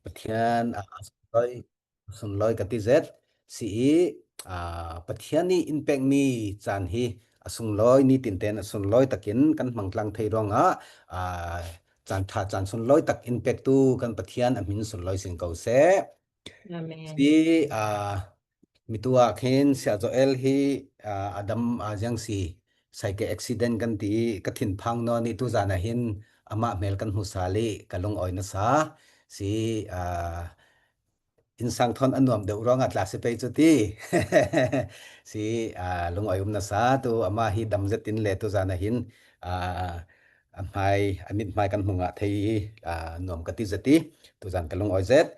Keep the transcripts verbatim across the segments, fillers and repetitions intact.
Pathian, ah, a sunglawi, a sunglawi ka ti zet. Si i, ah, Pathian i in pek mi caan hi a sunglawi, nitinten a sunglawi takin kan hmang tlang thei ruangah, ah, caan ṭha caan sunglawi tak in pektu kan Pathian a hmin sunglawi sing ko seh. Amen. Si, ah, mi tu ah khin Sia Joel hi, ah, a dam, ah, ziang si, saike accident kan ti i ka thinphang nawn i tuzan ah hin amah hmel kan hmu sal i ka lungawi nasa. Si, ah, innsang thawn a nuam deuh ruangah tla si pei cu ti. Si, ah, lungawi um nasa tu amah hi dam zet in le tuzan ah hin, ah, a hmai, a mithmai kan hmu ngah thei i, ah, nuam ka ti zet i tuzan ka lungawi zet.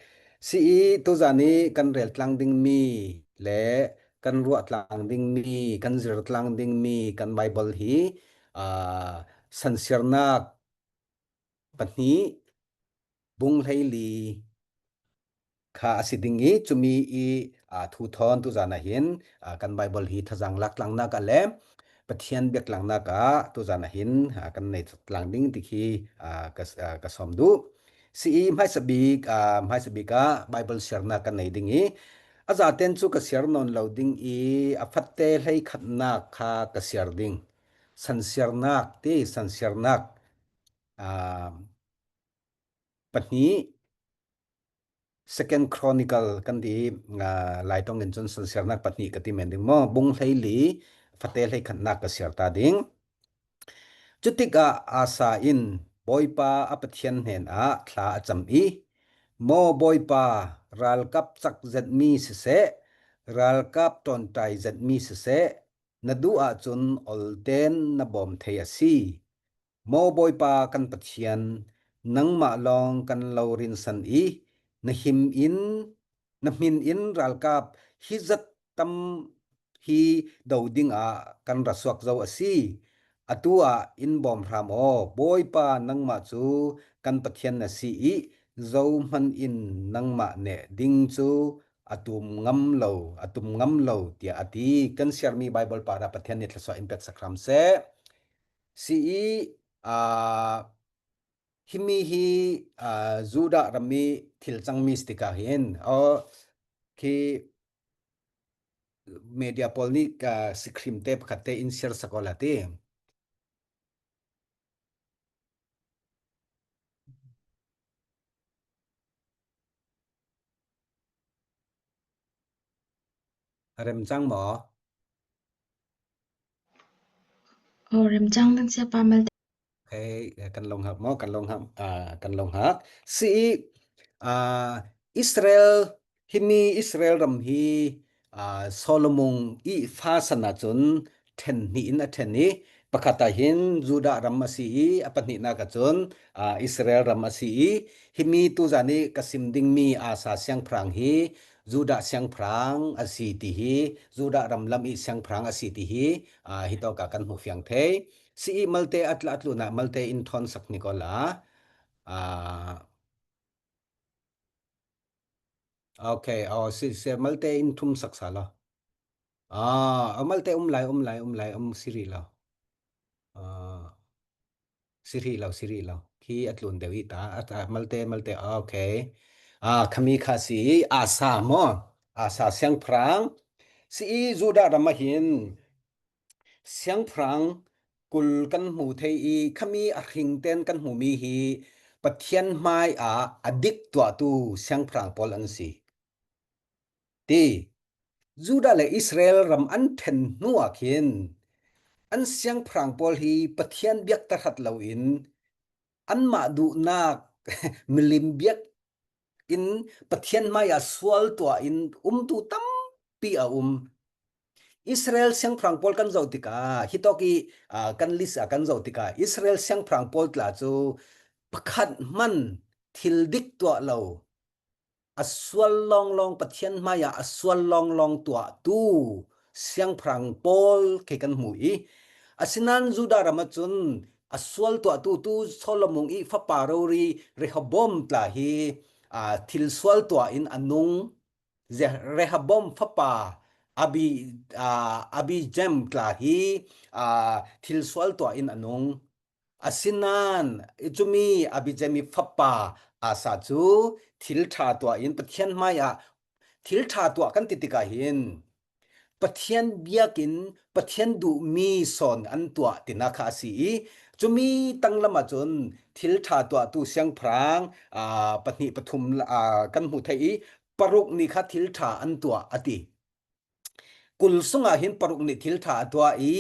Si i tuzan i kan rel tlang dingmi le kan ruah tlang dingmi, kan zir tlang dingmi kan Baibal hi, ah, Sansiarnak pahnih, bung hleili kha a si ding i, cumi i, aa, thu thawn tuzan ah hin, aa, kan Baibal hi thazang lak tlangnak ah le Pathian biak tlangnak ah tuzan ah hin, aa, kan nei tlang ding ti khi, aa, ka, aa, ka sawm duh. Si i hmaisabik, aa, hmaisabik ah Baibal siarnak kan nei ding i, a zaten cu ka siar nawn lo ding i, a fatte hleikhatnak kha ka siar ding. Sansiarnak ti, sansiarnak, aa, pahnih, Second Chronicle kan ti, aa, Lai tong in cun Sansiarnak pahnih ka ti men ding maw? Bung hleili, fate hleikhatnak ka siar ta ding. Cutikah Asa in Bawipa a Pathian hnenah thla a cam i, "Maw Bawipa, ralkap cak zetmi siseh, ralkap ṭawnṭai zetmi siseh, na duh ahcun olten na bawm thei a si. Maw Bawipa kan Pathian, nangmah lawng kan lo rinsan i, na him in, na hmin in ralkap hi zat tam hi do dingah kan ra suak zo a si. Atu ah in bawm hram aw, Bawipa nangmah cu kan Pathian na si i, zohman in nangmah neh ding cu a tum ngam lo, a tum ngam lo," tiah a ti. Kan siarmi Baibal parah Pathian nih thluasuah in peksak hram seh. Si i, aa, himi hi, aa, Judah ram i thil cangmi si tikah hin, aw, khi media pawl nih ka sikrim te pakhat te in siar sak awla ti. A remcang maw? Oh, remcang ding siapa mal. Hei, kan long hak maw? Kan long hak, ah, kan long hak. Si i, ah, Israel, himi Israel ram hi, aa, Solomon i fa san ahcun ṭhen hnih in a ṭhen i, pakhat ah hin Judah ram a si i, a pahnihnak ahcun, aa, Israel ram a si i, himi tuzan i ka sim dingmi Asa siangpahrang hi Judah siangpahrang a si ti hi, Judah ram lam i siangpahrang a si ti hi, aa, hitawk ah kan hmuh fiang thei. Si i malte a tla-, a tlun ah malte in ṭhawn sak hnik awla, aa, Ok, aw, si, si, malte in ṭhum sak sal aw. Ah, aw, malte um lai, um lai, um lai, um si rih lo. Ah, si rih lo, si rih lo. Khi a tlun deuh i ta, a, a, malte, malte, ah, ok. Ah, khami kha si, Asa maw? Asa siangpahrang. Si i Judah ram ah hin, siangpahrang kul kan hmu thei i, khami a hringten kan hmumi hi Pathian hmai ah a dik tuahtu siangpahrang pawl an si. Ti, Judah le Israel ram an ṭhen hnu ah khin an siangpahrang pawl hi Pathian biak tahrat loin anmah duhnak milim biak in Pathian hmai ah sual tuah in umtu tampi a um. Israel siangpahrang pawl kan zoh tikah, hitawk i, aa, kan list ah kan zoh tikah, Israel siangpahrang pawl tla cu pakhat hman thil dik tuah lo, a sual lawnglawng, Pathian hmai ah a sual lawnglawng tuahtu siangpahrang pawl khi kan hmu i, asinain Judah ram ahcun a sual tuahtu tu Solomon i fapa rori Rehoboam tla hi, aa, thil sual tuah in a nung. Ze-, Rehoboam fapa Abi-, aa, Abijam tla hi, aa, thil sual tuah in a nung. Asinain cumi Abijam i fapa Asa cu thil ṭha tuah in Pathian hmaiah thil ṭha tuah kan ti tikah hin Pathian biakinn, Pathian duhmi sawn an tuah tinak kha a si i, cumi tanglam ahcun thil ṭha tuahtu siangpahrang, aa, pahnih pathum, aa, kan hmu thei i, paruk nih kha thil ṭha an tuah a ti. Kul sungah hin paruk nih thil ṭha a tuah i,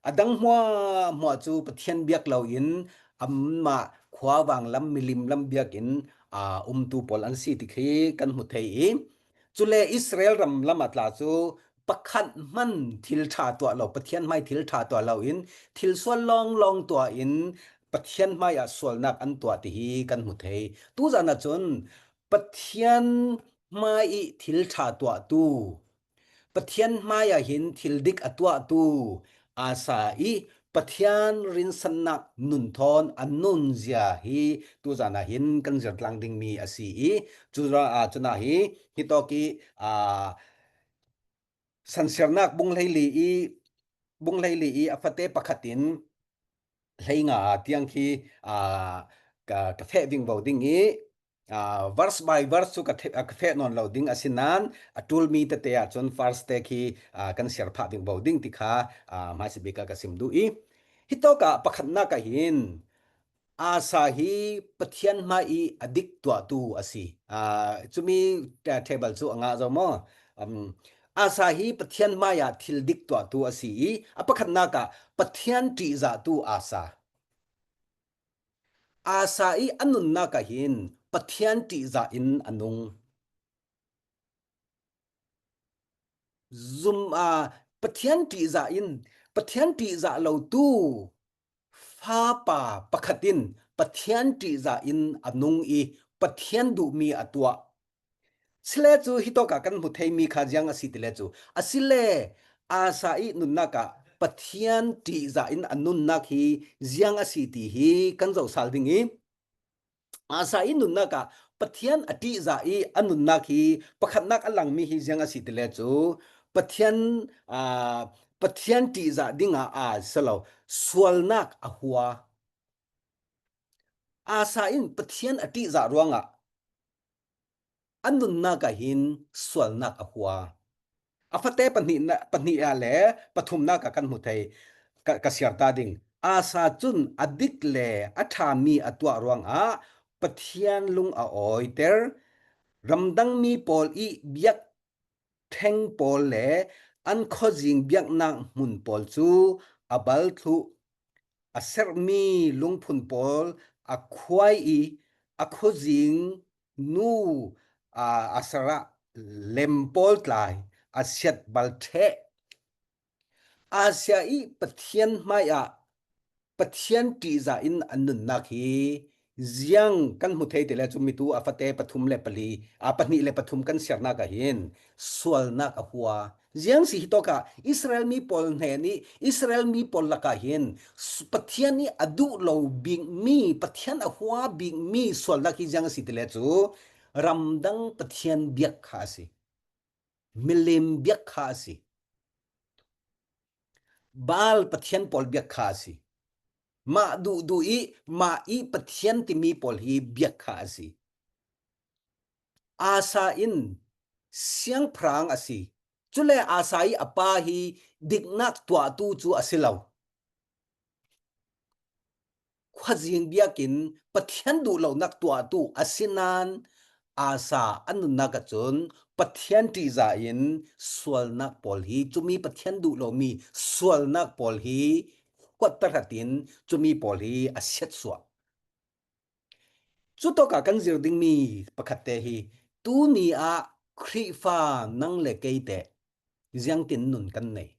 a dang hmuahhmuah cu Pathian biak loin amah khuavang lam, milim lam biakinn, aa, umtu pawl an si ti khi kan hmu thei i, cule Israel ram lam ah tla cu pakhat hman thil ṭha tuah lo, Pathian hmai thil ṭha tuah loin thil sual lawnglawng tuah in Pathian hmaiah sualnak an tuah ti hi kan hmu thei. Tuzan ahcun Pathian hmai i thil ṭha tuahtu, Pathian hmaiah hin thil dik a tuahtu Asa i Pathian rinsannak nun thawn a nunzia hi tuzan ah hin kan zirtlang dingmi a si i, cu, aa, cunah hi hitawk i, aa, Sansiarnak bung hleili i, bung hleili i a fate pakhat in hleinga tiang khi, aa, ka, ka feh vingvo ding i, aa, verse by verse cu ka, the, ka feh nawn lo ding a si nain a ṭulmi tete ahcun verse te khi, aa, kan siar phah vingvo ding ti kha, aa, hmaisabik ah ka sim duh i, hitawk ah pakhatnak ah hin Asa hi Pathian hmai i a dik tuahtu a si. Aa, cumi, aa, table cu a ngah zo maw? Um, Asa hi Pathian hmai ah thil dik tuahtu a si i, a pakhatnak ah Pathian ṭihzahtu Asa. Asa i a nunnak ah hin Pathian ṭihzah in a nung. Zum, aa, Pathian ṭihzah in, Pathian ṭihzah lotu fapa pakhat in Pathian ṭihzah in a nung i Pathian duhmi a tuah. Sile cu hitawk ah kan hmu theimi kha ziang a si ti le cu, asile Asa i nunnak ah Pathian ṭihzah in a nunnak hi ziang a si ti hi kan zoh sal ding i, Asa i nunnak ah Pathian a ṭihzah i a nunnak hi pakhatnak a langmi hi ziang a si ti le cu, Pathian, aa, Pathian ṭihzah dingah aa si lo, sualnak a hua. Asa in Pathian a ṭihzah ruangah a nunnak ah hin sualnak a hua. A fate pahnih na, pahnih ah le pathumnak ah kan hmu thei, ka, ka siar ta ding. Asa cun a dik le a ṭhami a tuah ruangah Pathian lung a awiter, ramdangmi pawl i biak ṭheng pawl le an khuazing biaknak hmun pawl cu a bal thluh, a serhmi lungphun pawl a khuai i, a khuazing nu, aa, Asherah lem pawl tla a siat bal ṭheh. Asa i Pathian hmaiah Pathian ṭihzah in a nunnak hi ziang kan hmu thei ti le cu, mitu a fate pathum le pali, aa, pahnih le pathum kan siarnak ah hin sualnak a hua. Ziang si hitawk ah Israel mi pawl hnen i Israel mi pawl lakah hin s-, Pathian i a duh lo bikmi, Pathian a hua bikmi sualnak hi ziang a si ti le cu, ramdang Pathian biak kha a si. Milim biak kha a si. Baal Pathian pawl biak kha a si. Mah duhduh i, mah i Pathian timi pawl hi biak kha a si. Asa in siangpahrang a si. Cule Asa i a pa hi diknak tuahtu cu a si lo. Khuazing biakinn Pathian duh lonak tuahtu a si nain Asa a nunnak ahcun Pathian ṭihzah in sualnak pawl hi, cumi Pathian duh lomi sualnak pawl hi huat tahratin cumi pawl hi a siatsuah. Cutawkah kan zir dingmi pakhatte hi, tuni ah Khrihfa nang le kei teh ziangtin nun kan nei?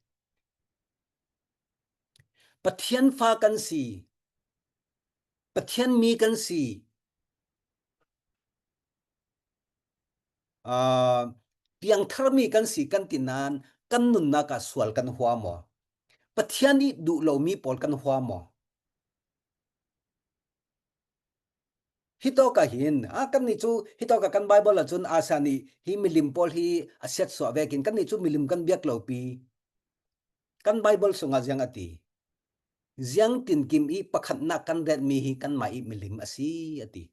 Pathian fa kan si, Pathian mi kan si, aa, piangtharmi kan si kan ti nain kan nunnak ah sual kan hua maw? Pathian i duh lomi pawl kan hua maw? Hitawk ah hin, a, kannih cu, hitawk ah kan Baibal ah cun Asa nih hi milim pawl hi a siatsuah vekin kannih cu milim kan biak lo pi. Kan Baibal sungah ziang a ti? Ziangtinkim i pakhatnak kan retmi hi kanmah i milim a si, a ti.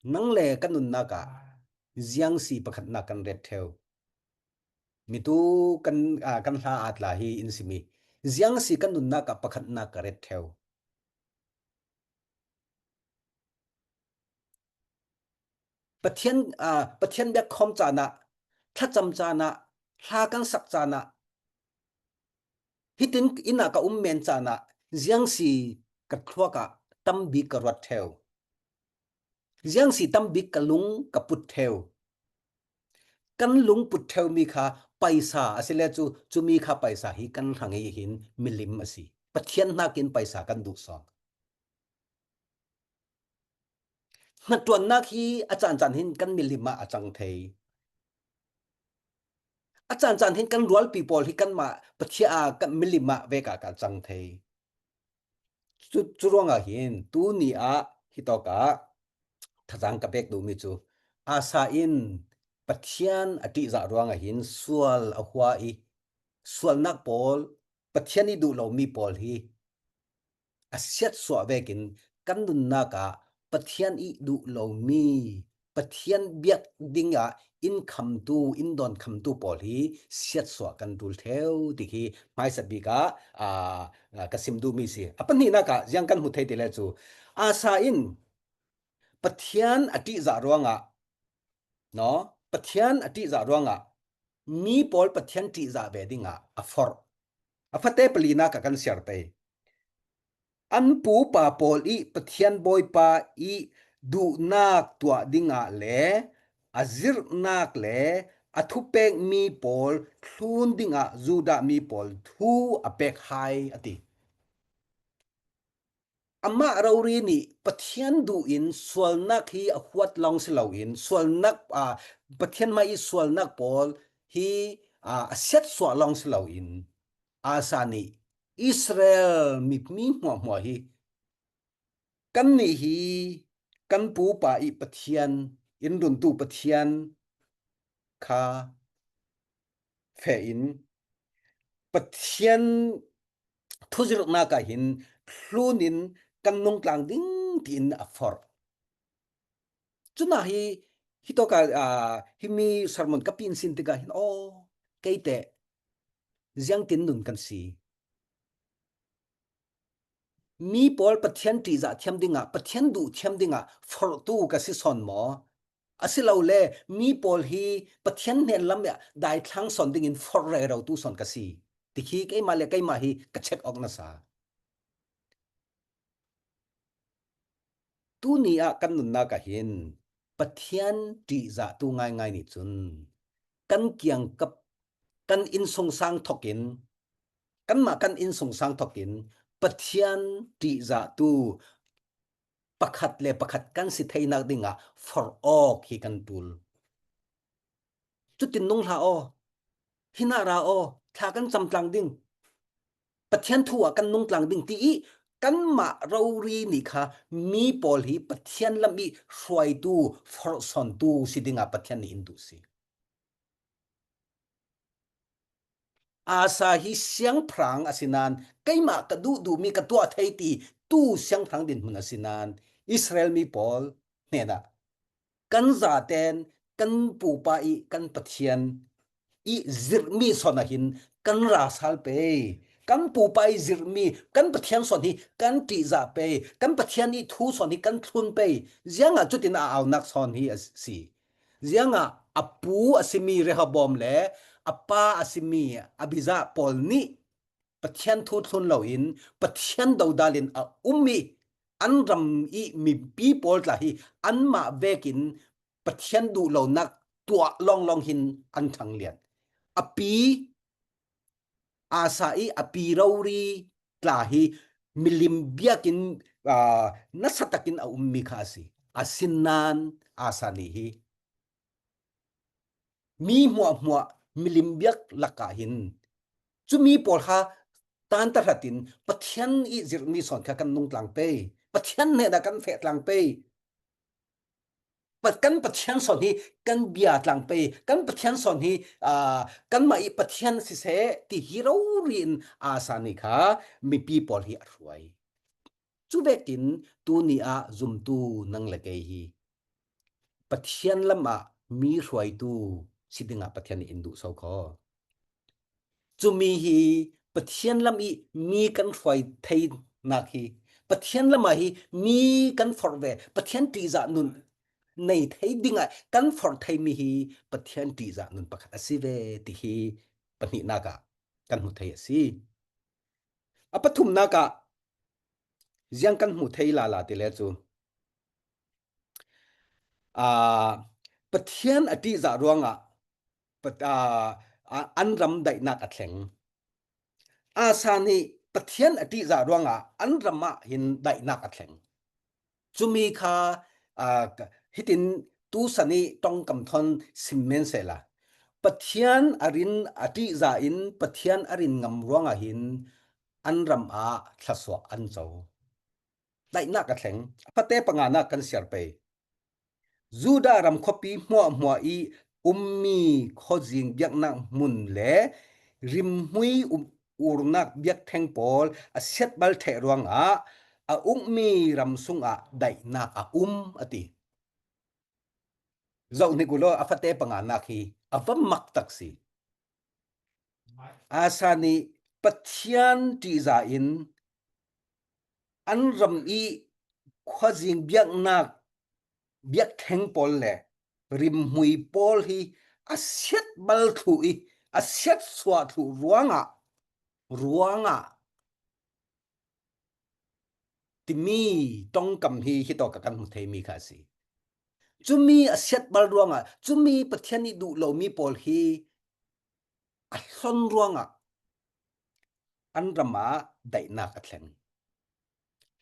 nang le ka nunnak ah ziangsi pakhatnak kan ret theu. Mitu kan, aa, kan hla a tla hi in simi. Ziangsi kan nunnak ah pakhatnak ka ret theu. Pathian, aa, Pathian biak khawm caan ah, thlacam caan ah, hla kan sak caan ah, hitin inn ah ka um men caan ah, ziangsi ka thluak ah tam bik ka ruat theu. Ziangsi tam bik ka lung ka put theu. Kan lung put theu mi kha paisa a si le cu, cu mi kha paisa hi kan hrang i hin milim a si. Pathian hnakin paisa kan duh sawng. Hnaṭuannak hi a caan caan hin kan milim ah a cang thei. A caan caan hin kan rualpi pawl hi kanmah Pathian, aa, kan milim ah vek ah ka cang thei. Cu, cu ruangah hin tuni ah hitawk ah thazaang ka pek duhmi cu Asa in Pathian a ṭihzah ruangah hin sual a hua i sualnak pawl, Pathian i duh lomi pawl hi a siatsuah vekin kan nunnak ah Pathian i duh lomi, Pathian biak dingah in khamtu, in dawn khamtu pawl hi siatsuah kan ṭul theu ti hi hmaisa bik ah, aa, aa, ka sim duhmi si. A pahnihnak ah ziang kan hmu thei ti le cu Asa in Pathian a ṭihzah ruangah, no, Pathian a ṭihzah ruangah mi pawl Pathian ṭihzah ve dingah a forh. A fate palinak ah kan siar pei. An pupa pawl i Pathian Bawipa i duhnak tuah dingah le a zirhnak le a thupekmi pawl thlun dingah Judah mi pawl thu a pek hai a ti. Amah rori nih Pathian duh in sualnak hi a huat lawng si loin, sualnak, aa, Pathian hmai i sualnak pawl hi, aa, a siatsuah lawng si loin, Asa nih Israel mi, mi hmuahhmuah hi kannih hi kan pupa i Pathian, in runtu Pathian kha feh in Pathian thuzirhnak ah hin thlun in kan nungtlang ding tiin a forh. Cunah hi, hitawk ah, aa, himi sermon ka pin sin tikah hin, aw, keite ziangtin nun kan si. Mi pawl Pathian ṭihzah thiam dingah, Pathian duh thiam dingah forhtu ka si sawn maw? Asilole, mi pawl hi Pathian hnen lam ah daithlang sawn dingin forh rerotu sawn ka si. Ti khi keimah le keimah hi ka check awk nasa. Tuni ah kan nunnak ah hin Pathian ṭihzahtu ngaingai nih cun kan kiangkap, kan innsungsang thokin, kanmah kan innsungsang thokin Pathian ṭihzahtu pakhat le pakhat kan si theinak dingah forh awk hi kan ṭul. Cutin nung hlah aw, hinah ra aw, thla kan camtlang ding, Pathian thu ah kan nungtlang ding ti i kanmah rori nih kha mi pawl hi Pathian lam i hruaitu, forhsawntu si dingah Pathian nih in duh si. Asa hi siangpahrang a si nain, keimah ka duh duhmi ka tuah thei ti tu siangpahrang dinhmun a si nain, Israel mi pawl hnenah kan zaten kan pupa i kan Pathian i zirhmi sawn ah hin kan ra sal pei. Kan pupa i zirhmi kan Pathian sawn hi kan ṭihzah pei. Kan Pathian i thu sawn hi kan thlun pei. Ziangah cutin a aunak sawn hi a si. Ziangah a pu a simi Rehoboam le a pa a simi Abijah pawl nih Pathian thu thlun loin Pathian dodal in a um i an ram i mipi pawl tla hi anmah vekin Pathian duh lonak tuah lawnglawng hin an ṭhanglian. A pi Asa i a pi rori tla hi milim biakinn, aa, nasa takin a ummi kha a si. Asinain Asa nih hi mi hmuahhmuah milim biak lakah hin cumi pawl kha tan tahratin Pathian i zirhmi sawn kha kan nungtlang pei. Pathian hnenah kan feh tlang pei. Pa-, kan Pathian sawn hi kan bia tlang pei. Kan Pathian sawn hi, aa, kanmah i Pathian siseh ti hi rori in Asa nih kha mipi pawl hi a hruai. Cu vekin tuni ah zumtu nang le kei hi Pathian lamah mi hruaitu si dingah Pathian nih in duh so kho. Cumi hi Pathian lam ih mi kan hruai theinak hi, Pathian lamah hi mi kan forh ve, Pathian ṭihzah nun nei thei dingah kan forh theimi hi Pathian ṭihzah nun pakhat a si ve, ti hi pahnihnak ah kan hmu thei a si. A pathumnak ah ziang kan hmu thei lala ti le cu, aa, Pathian a ṭihzah ruangah Pat-, aa, aa, an ram daihnak a thleng. Asa nih Pathian a ṭihzah ruangah an ram ah hin daihnak a thleng. Cumi kha, aa, ka-, hitin tusan ih ṭongkam thawn sim men sehla, Pathian a rin a ṭihzah in Pathian a rin ngam ruangah hin an ram ah thlasuah an co. Daihnak a thleng. A fate panganak kan siar pei. Judah ram khuapi hmuahhmuah ih ummi khuazing biaknak hmun le rimhmui um-, urnak biaktheng pawl a siatbal ṭheh ruangah a ukmi ram sungah daihnak a um, a ti. Zoh hnik uh law, a fate panganak hi a va mak tak si. Asa nih Pathian ṭihzah in an ram ih khuazing biaknak biaktheng pawl le rimhmui pawl hi a siatbal thluh ih a siatsuah thluh ruangah, ruangah timi ṭongkam hi hitawk ah kan hmu theimi kha a si. Cumi a siatbal ruangah, cumi Pathian ih duh lomi pawl hi a hlon ruangah an ram ah daihnak a thleng.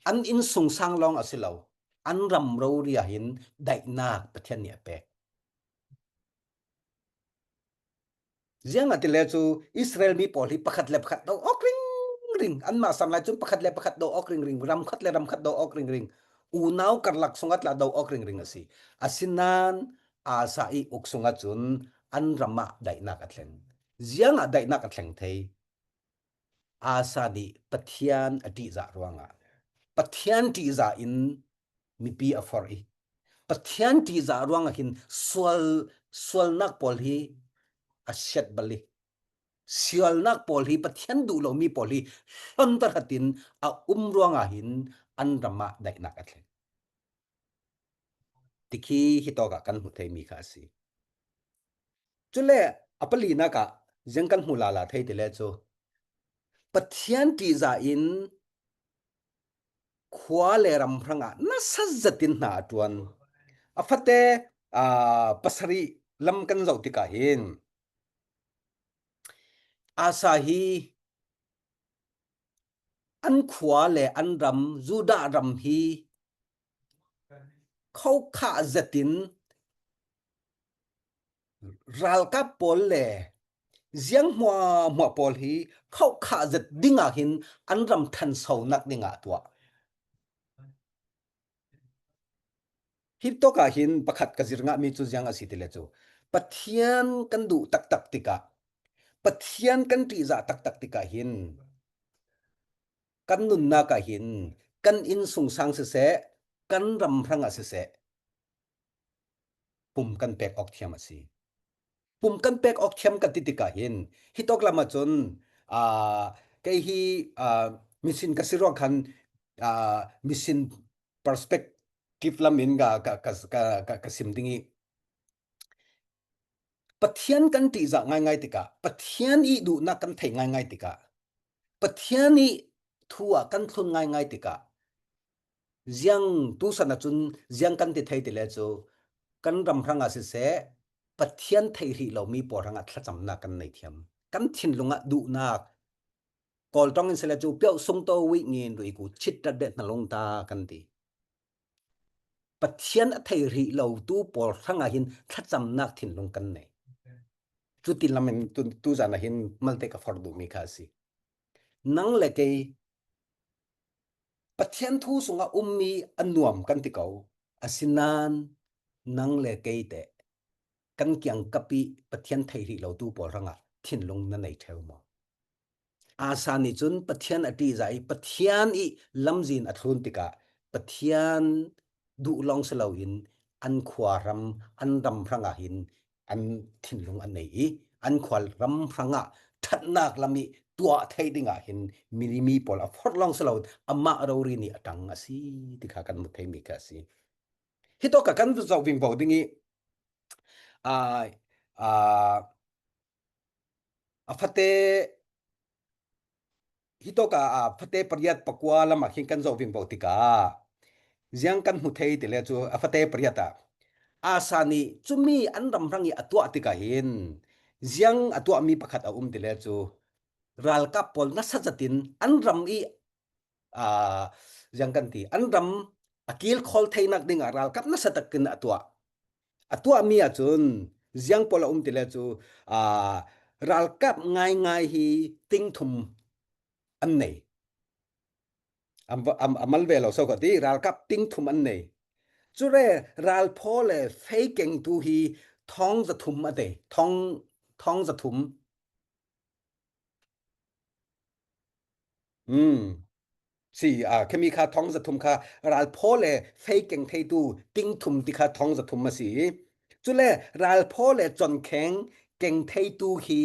An innsungsang lawng a si lo, an ram rori ah hin daihnak Pathian nih a pek. Ziangahtile cu Israel mi pawl hi pakhat le pakhat do awk ringring, anmah sam lai cun pakhat le pakhat do awk ringring, ram khat le ram khat do awk ringring, unau karlak sungah tla do awk ringring a si. Asinain Asa ih uk sungah cun an ram ah daihnak a thleng. Ziangah daihnak a thleng thei? Asa nih Pathian a ṭihzah ruangah, Pathian ṭihzah in mipi a forh ih, Pathian ṭihzah ruangah hin sual, sualnak pawl hi a siatbal ih, sualnak pawl hi Pathian duh lomi pawl hi hlon tahratin a um ruangah hin an ram ah daihnak a thleng. Tikhi hitawk ah kan hmu theimi kha a si. Cule a palinak ah ziang kan hmu lala thei ti le cu, Pathian ṭihzah in khua le ram hrangah nasa zetin hna a ṭuan. A fate, aa, pasarih lam kan zoh tikah hin Asa hi an khua le an ram, Judah ram hi khokhah zetin ralkap pawl le ziang hmuahhmuah pawl hi khokhah zet dingah hin an ram ṭhansonak dingah a tuah. Hitawk ah hin pakhat ka zir ngahmi cu ziang a si ti le cu, Pathian kan duh taktak tikah, Pathian kan ṭihzah taktak tikah hin kan nunnak ah hin kan innsungsang siseh, kan ram hrangah siseh, pum kan pek awk thiam a si. Pum kan pek awk thiam kan ti tikah hin, hitawk lam ahcun, aa, kei hi, aa, mission ka si ruang khan, aa, mission perspective lam in ka, ka, ka, ka, ka, ka sim ding ih, Pathian kan ṭihzah ngaingai tikah, Pathian ih duhnak kan thei ngaingai tikah, Pathian ih thu ah kan thlun ngaingai tikah, ziang tusan ahcun ziang kan ti thei ti le cu, kan ram hrangah siseh, Pathian theih hrih lomi pawl hrangah thlacamnak kan nei thiam. Kan thinlung ah duhnak, Kawl ṭong in si le cu, pioh sung to wih ngin ruih ku chit rat deh hnalung ta kan ti. Pathian a theih hrih lotu pawl hrangah hin thlacamnak thinlung kan nei. Cuti lam in tu, tuzan ah hin malte ka forh duhmi kha a si. Nang le kei Pathian thu sungah ummi a nuam kan ti ko. Asinain nang le kei teh kan kiangkap ih Pathian theih hrih lotu pawl hrangah thinlung na nei ṭheu maw? Asa nih cun Pathian a ṭihzah ih Pathian ih lamzin a thlun tikah Pathian duh lawng si loin an khua ram, an ram hrangah hin an thinlung a nei i, an khua ram hrangah ṭhatnak lam i tuah theih dingah hin mi, mi pawl a forh lawng si lo, amah rori nih a ṭang a si ti kha kan hmu theimi kha a si. Hitawkah kan zoh vingvo ding i, aa, aa, a fate, hitawkah a fate pariat pakua lamah khin kan zoh vingvo tikah ziang kan hmu thei ti le cu a fate pariat ah Asa nih cumi an ram hrang i a tuah tikah hin ziang a tuahmi pakhat a um ti le cu ralkap pawl nasa zetin an ram i aa, ziang kan ti, an ram a kilkhawl theinak dingah ralkap nasa takin a tuah. A tuahmi ahcun ziang pawl a um ti le cu, aa, ralkap ngaingai hi ting thum an nei. A, a, a mal ve lo so kha ti, ralkap ting thum an nei. Cule ralphaw le feikengtu hi thawng zathum a tei, thawng, thawng zathum. Um. Si, a, khami kha thawng zathum kha ralphaw le feikeng theitu ting thum ti kha thawng zathum a si. Cule ralphaw le conkheng keng theitu hi,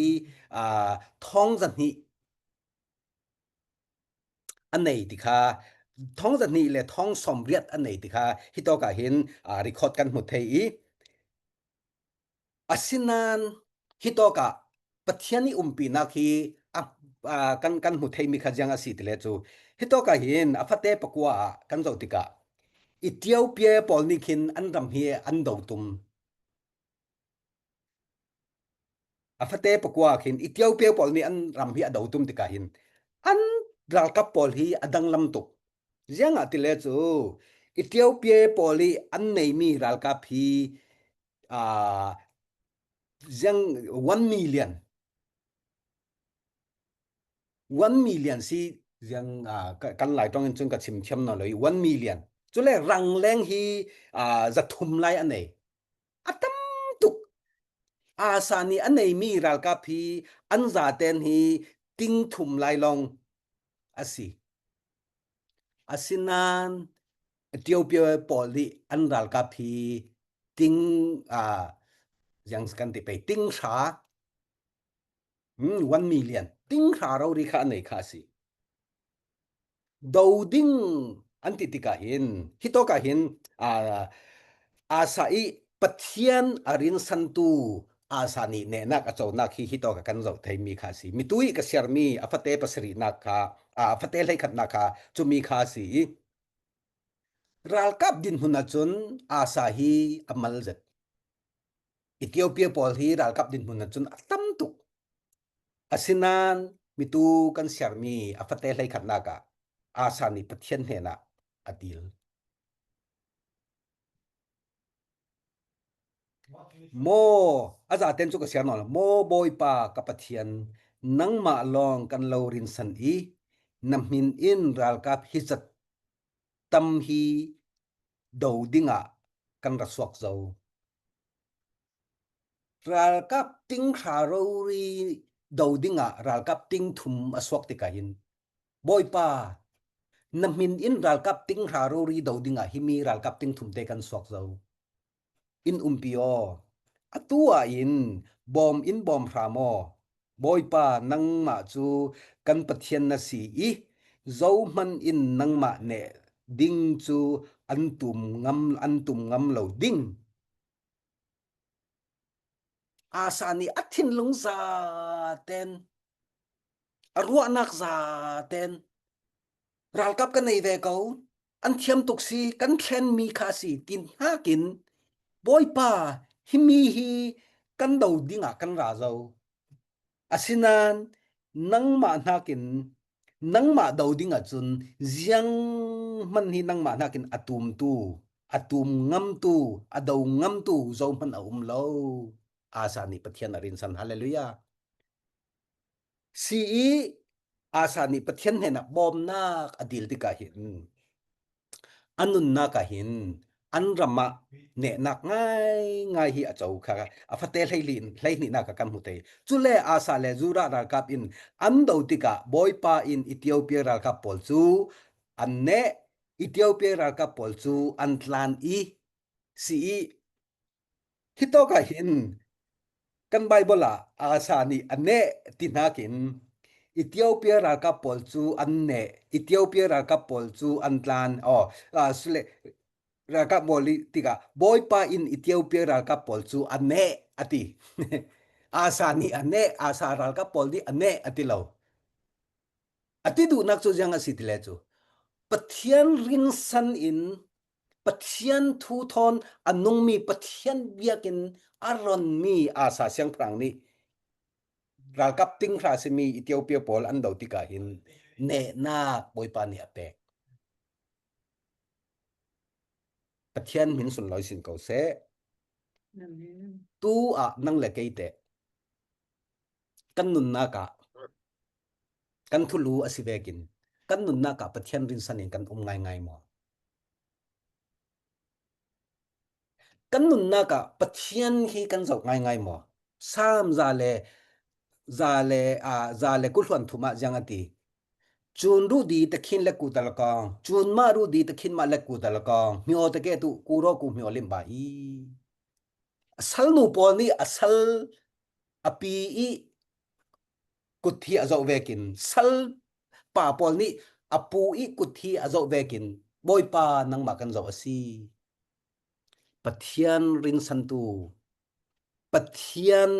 a, thawng zahnih a nei ti kha, thawng zahnih le thawng sawmriat a nei ti kha hitawkah hin, a, record kan hmu thei i, asinain hitawkah Pathian i umpinak hi a, a, kan, kan hmu theimi kha ziang a si ti le cu, hitawkah hin a fate pakua ah kan zoh tikah Ethiopia pawl nih khin an ram hi an do tum. A fate pakua khin Ethiopia pawl nih an ram hi a do tum tikah hin an ralkap pawl hi a danglam tuk. Ziangah ti le cu Ethiopia pawl i an neimi ralkap hi, aa, ziang one million. One million si ziang, aa, ka, kan Lai ṭawng in cun ka chim thiam nawn lo i one million. Cule rangleng hi, aa, zathum lai a nei. A tam tuk. Asa nih a neimi ralkap hi an zaten hi ting thum lai lawng a si. Asinain Ethiopia pawl nih an ralkap hi ting, aa, ziang kan ti pei, ting hra, hmm, one million, ting hra rori kha a nei kha a si. Do ding an ti tikah hin, hitawkah hin, aa, Asa i Pathian a rinsantu Asa nih nehnak a conak hi hitawkah kan zoh theimi kha a si. Mitu i ka siarmi a fate pasarihnak kha, aa, a fate hleikhatnak kha cumi kha a si i, ralkap dinhmun ahcun Asa hi a mal zet. Ethiopia pawl hi ralkap dinhmun ahcun a tam tuk. Asinain mitu kan siarmi a fate hleikhatnak ah Asa nih Pathian hnenah a dil. Maw, a zaten cu ka siar nawn lo. Maw Bawipa ka Pathian, nangmah lawng kan lo rinsan i na hmin in ralkap hi zat tam hi do dingah kan ra suak zo. Ralkap ting hra rori do dingah ralkap ting thum a suak tikah hin, Bawipa, na hmin in ralkap ting hra rori do dingah himi ralkap ting thum te kan suak zo. In umpi aw, atu ah in bawm in bawm hram aw. Bawipa, nangmah cu kan Pathian na si i, zohman in nangmah neh ding cu an tum ngam, an tum ngam lo ding. Asa nih a thinlung zaten, a ruahnak zaten, ralkap ka nei ve ko, an thiam tuk si, kan thlenmi kha a si, ti hnakin, Bawipa, himi hi kan do dingah kan ra zo. Asinain nangmah hnakin, nangmah do ding ahcun zianghman hi nangmah hnakin a tumtu, a tum ngamtu, a do ngamtu zohman a um lo. Asa nih Pathian a rinsan. Hallelujah. Si i Asa nih Pathian hnenah bawmnak a dil tikah hin a nunnak ah hin an ram ah nehnak ngaingai hi a co kha a fate hleili-, hleihnihnak ah kan hmu thei. Cule Asa le Judah ralkap in an do tikah Bawipa in Ethiopia ralkap pawl cu an neh, Ethiopia ralkap pawl cu an tlan i si i, hitawkah hin kan Bible ah Asa nih a neh ti hnakin Ethiopia ralkap pawl cu an neh, Ethiopia ralkap pawl cu an tlan, aw, ah, sule, ralkap pawl i tikah Bawipa in Ethiopia ralkap pawl cu a neh a ti. Asa nih a neh, Asa ralkap pawl nih a neh a ti lo. A ti duhnak cu ziang a si ti le cu Pathian rinsan in Pathian thu thawn a nungmi, Pathian biakinn a ronmi Asa siangpahrang nih ralkap ting hra simi Ethiopia pawl an do tikah hin nehnak Bawipa nih a pek. Pathian hmin sunlawi sin ko seh. Amen. Tu ah nang le kei teh kan nunnak ah kan thulu a si vekin kan nunnak ah Pathian rinsan in kan um ngaingai maw? Kan nunnak ah Pathian hi kan zoh ngaingai maw? Sam za le, za le, aa, za le kul hluan thum ah ziang a ti. Cun ruh di takhin le ku tal kong, cun mah ruh di takhin mah le ku tal kong, hmio ta ke tu, ku raw ku hmio lim ba i. A salnu pawl nih a sal a pi i kut hi a zoh vekin, sal pa pawl nih a pu i kut hi a zoh vekin, Bawipa nangmah kan zoh a si. Pathian rinsantu, Pathian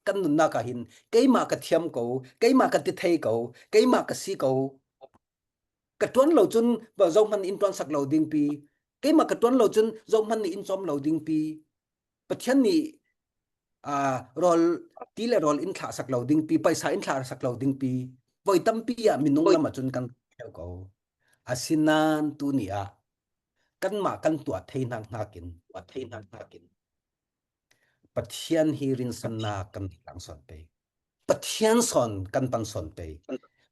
kan nunnak ah hin, keimah ka thiam ko, keimah ka ti thei ko, keimah ka si ko, ka ṭuan lo cun zohman in ṭuansak lo dingpi, keimah ka ṭuan lo cun zohman nih in cawm lo dingpi, Pathian nih, aa, rawl, ti le rawl in thlahsak lo dingpi, paisa in thlahsak lo dingpi, voi tampi ah minung lam ah cun kan ṭheu ko. Asinain tu ni ah kanmah kan tuah thei hnak hnakin, tuah thei hnak hnakin Pathian hi rinsannak kan tlang sawn pei. Pathian sawn kan pan sawn pei.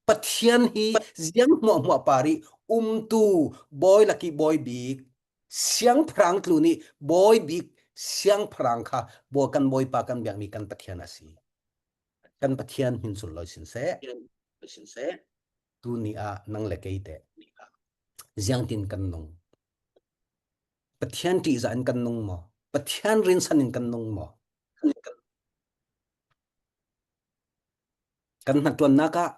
Pathian hi ziang hmuahhmuah par i umtu, bawi lak i bawi bik, siangpahrang tlun i bawi bik, siangpahrang kha bawi, kan Bawipa kan biakmi kan Pathian a si. Kan Pathian hmin sunlawi sin seh. Tu ni ah nang le kei teh ziangtin kan nung? Pathian ṭihzah in kan nung maw? Pathian rinsan in kan nung maw? Kan hnaṭuannak ah,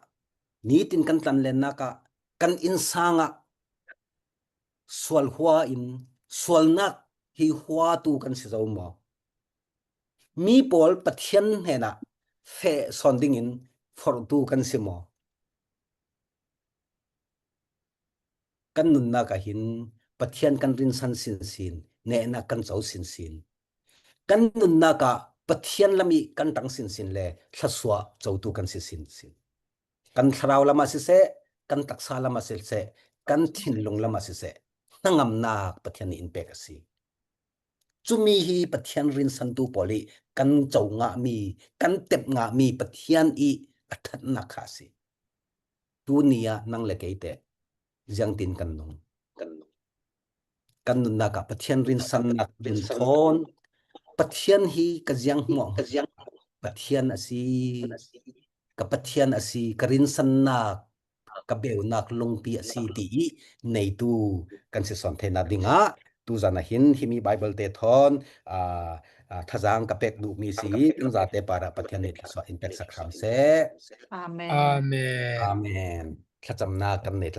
nitin kan tlanlennak ah, kan innsang ah sual hua in, sualnak hi huatu kan si zo maw? Mi pawl Pathian hnenah feh sawn dingin forhtu kan si maw? Kan nunnak ah hin Pathian kan rinsan sinsin, nehnak kan co sinsin. Kan nunnak ah Pathian lam i kan ṭang sinsin le thluasuah cotu kan si sinsin. Kan thlarau lam ah siseh, kan taksa lam ah siseh, kan thinlung lam ah siseh, hnangamnak Pathian nih in pek a si. Cumi hi Pathian rinsantu pawl i kan co ngahmi, kan tep ngahmi Pathian i a ṭhatnak kha a si. Tu ni ah nang le kei teh ziangtin kan nung? Kan nunnak ah Pathian rinsannak rin thawn, Pathian hi ka ziang hmuah, ka ziang Pathian a si, ka Pathian a si, ka rinsannak, ka beunak lungpi a si ti i neitu kan si sawn theinak dingah tuzan ah hin himi Bible te thawn, aa, aa, thazang ka pek duhmi si i kan zate parah Pathian nih thluasuah in peksak hram seh. Amen. Amen. Amen. Thlacamnak kan nei